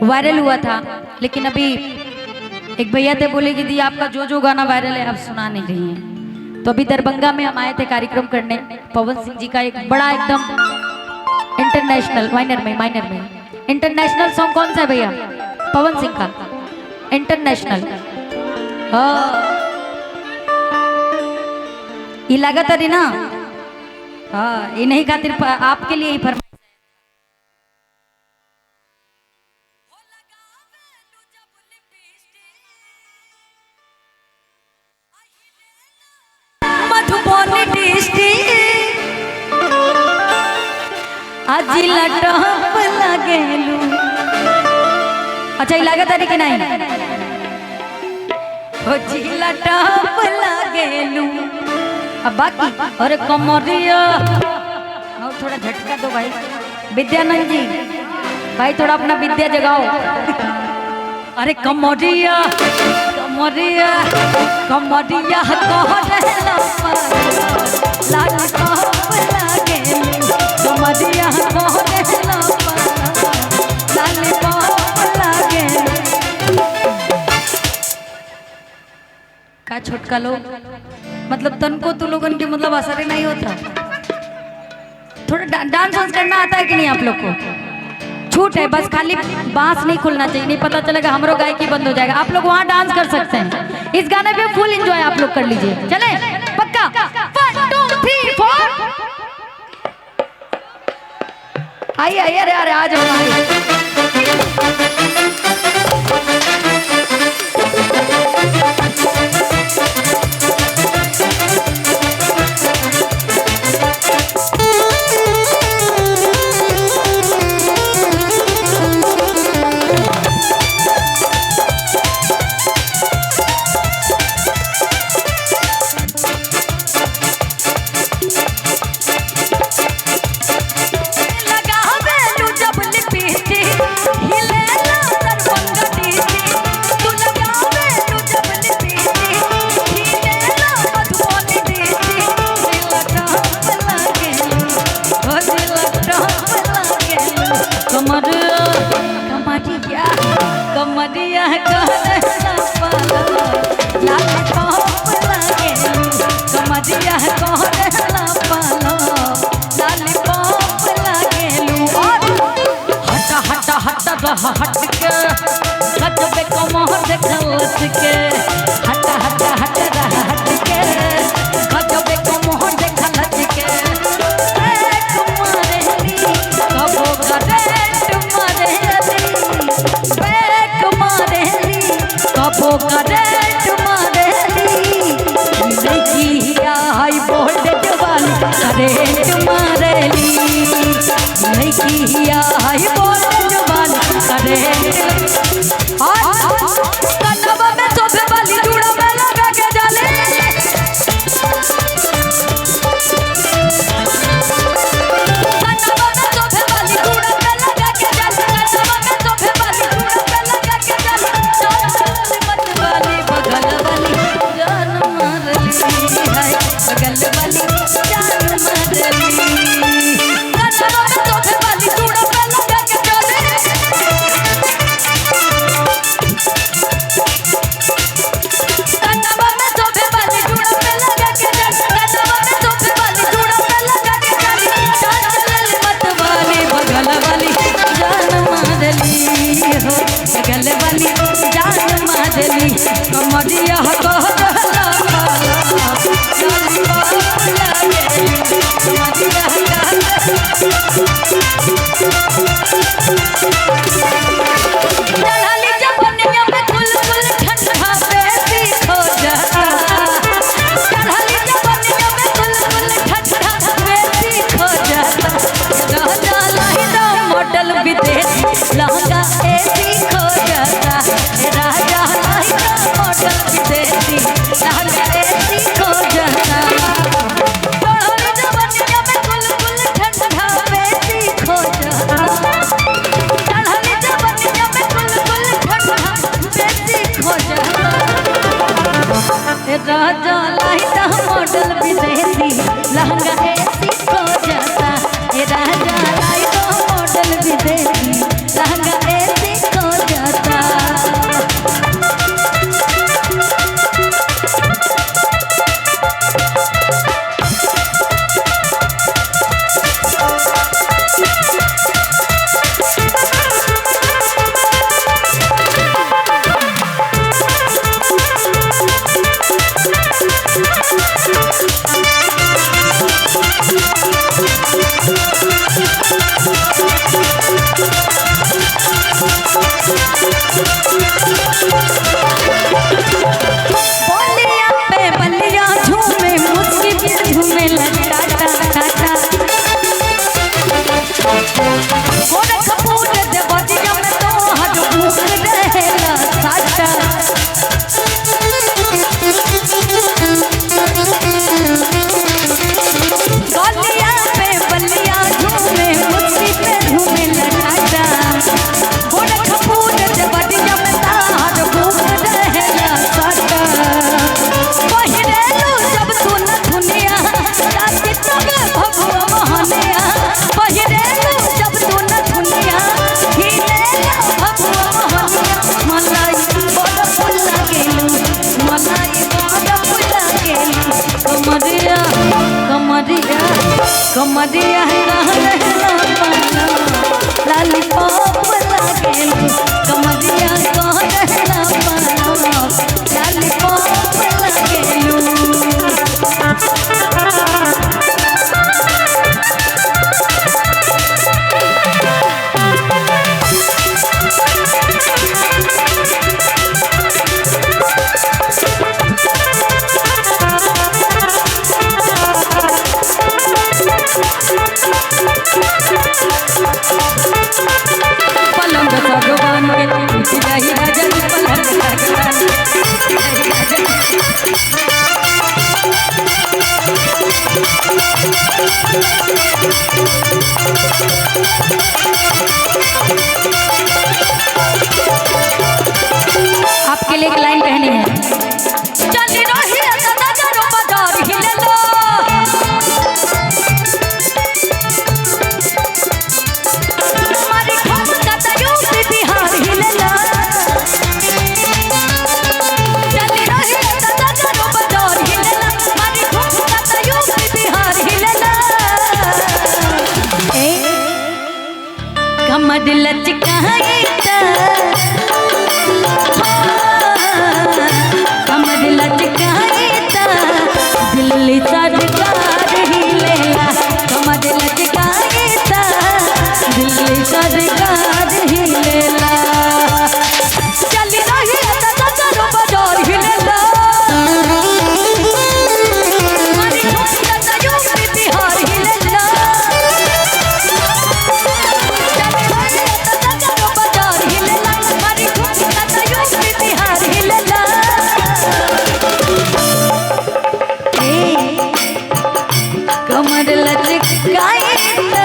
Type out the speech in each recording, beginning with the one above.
Viral हुआ था, लेकिन अभी एक भैया थे, बोले कि दी आपका जो जो गाना वायरल है आप सुना नहीं रही हैं। तो अभी दरभंगा में हम आए थे कार्यक्रम करने, पवन सिंह जी का एक बड़ा एकदम इंटरनेशनल माइनर में इंटरनेशनल सॉन्ग कौन सा है भैया पवन सिंह का इंटरनेशनल? हाँ ये लागत अरे ना, हाँ ये नहीं खातिर आपके लिए ही फरमाइश। मधुबनी डिस्ट्रिक्ट अजिला टॉप लागेलू। अच्छा ये लागत अरे कि नहीं? हो जिला टॉप लागेलू। अब बाकी अरे कमरिया और थोड़ा झटका दो भाई विद्यानंद जी, भाई थोड़ा अपना विद्या जगाओ। अरे कमरिया कमरिया कमरिया कमरिया का छोटका लोग, मतलब तनको तो लोगन के मतलब असर ही नहीं होता। थोड़ा डांस वांस करना आता है कि नहीं आप लोग को? छूट है, बस खाली बांस नहीं खुलना चाहिए, नहीं पता चलेगा हमरो गायकी बंद हो जाएगा। आप लोग वहाँ डांस कर सकते हैं, इस गाने पे फुल एंजॉय आप लोग कर लीजिए। चले पक्का? 1 2 3 4 आइए आइए, अरे अरे आ जाओ। कमरिया हट हट हट के गजबे कमर देखलस के, हट हट हट हट के गजबे कमर देखलस के। एक मारेली कबो करेंट मारेली, बैक मारेली कबो करेंट मारेली, लड़किया हाई वोल्टेज वाली करेंट मारेली, लड़किया हाई वोल्टेज वाली करेंट। कनवा में शोभे वाली चूड़ा में लगा के जाले, कनवा में शोभे वाली चूड़ा में लगा के जाले, कनवा में शोभे वाली चूड़ा में लगा के जाले। जान मत वाली बगल वाली जान मारली है, बगल वाली जान मारली। कनवा में शोभे वाली चूड़ा में लगा के जाले, कनवा में शोभे वाली चूड़ा में लगा के जाले, कनवा में शोभे वाली चूड़ा में लगा के जाले। जान मत वाली बगल वाली जान मारली हो, बगल वाली जान मारली। कमरिया चढ़ाली जवनिया में कुल कुल ठंडा बेसी खो जाता, चढ़ाली जवनिया में कुल कुल ठंडा बेसी खो जाता। राजा लाई दो मॉडल विदेशी लहंगा एसी खो जाता, राजा लाई दो मॉडल विदेशी बोलिया पे बलिया झूमे मुस्की पे झूमे टाटा टाटा। गोरखपुर देवरिया में तो हर भूख रहेला साटा। बोलिया पे बलिया झूमे मुस्की पे झूमे टाटा। गोरखपुर देवरिया में तो हर भूख रहेला साटा। पहिरेलू जब तू नथुनिया राति तब भगवा मोहनिया। पहिरेलू जब तू नथुनिया हिलेला भगवा मोहनिया। मलाई बड़ फुला गेलू, मलाई बड़ फुला गेलू। कमरिया कमरिया कमरिया रहला पाना लालीपॉप लागेलू। कमरिया रहला पाना लालीपॉप लागेलू। पलंग सागवान के टूट जाही राजा जी, पलंग सागवान के टूट जाही राजा जी। आपके लिए एक लाइन कहनी है। चल रही दादा जरो बाजार हिलेलो, मारी ठुमका त यूपी बिहार हिलेला। चल रही दादा जरो बाजार हिलेला, मारी ठुमका त यूपी बिहार हिलेला। ए कमर लचकाई त, कमर लचकाई त दिल्ली सरकार हिलेला। कमर लचकाई त दिल्ली सरकार हिलेला। चल रही दादा जरो बाजार हिलेला, मारी ठुमका त यूपी बिहार हिलेला। चल रही दादा जरो बाजार हिलेला, मारी ठुमका त यूपी बिहार हिलेला। ए कमर लचकाई त,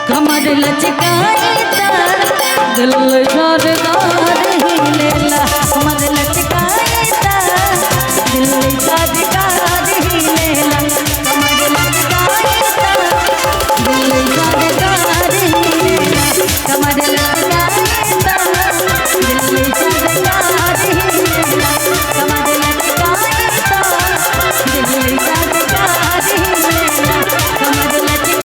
कमर लचकाई त दिल सरकार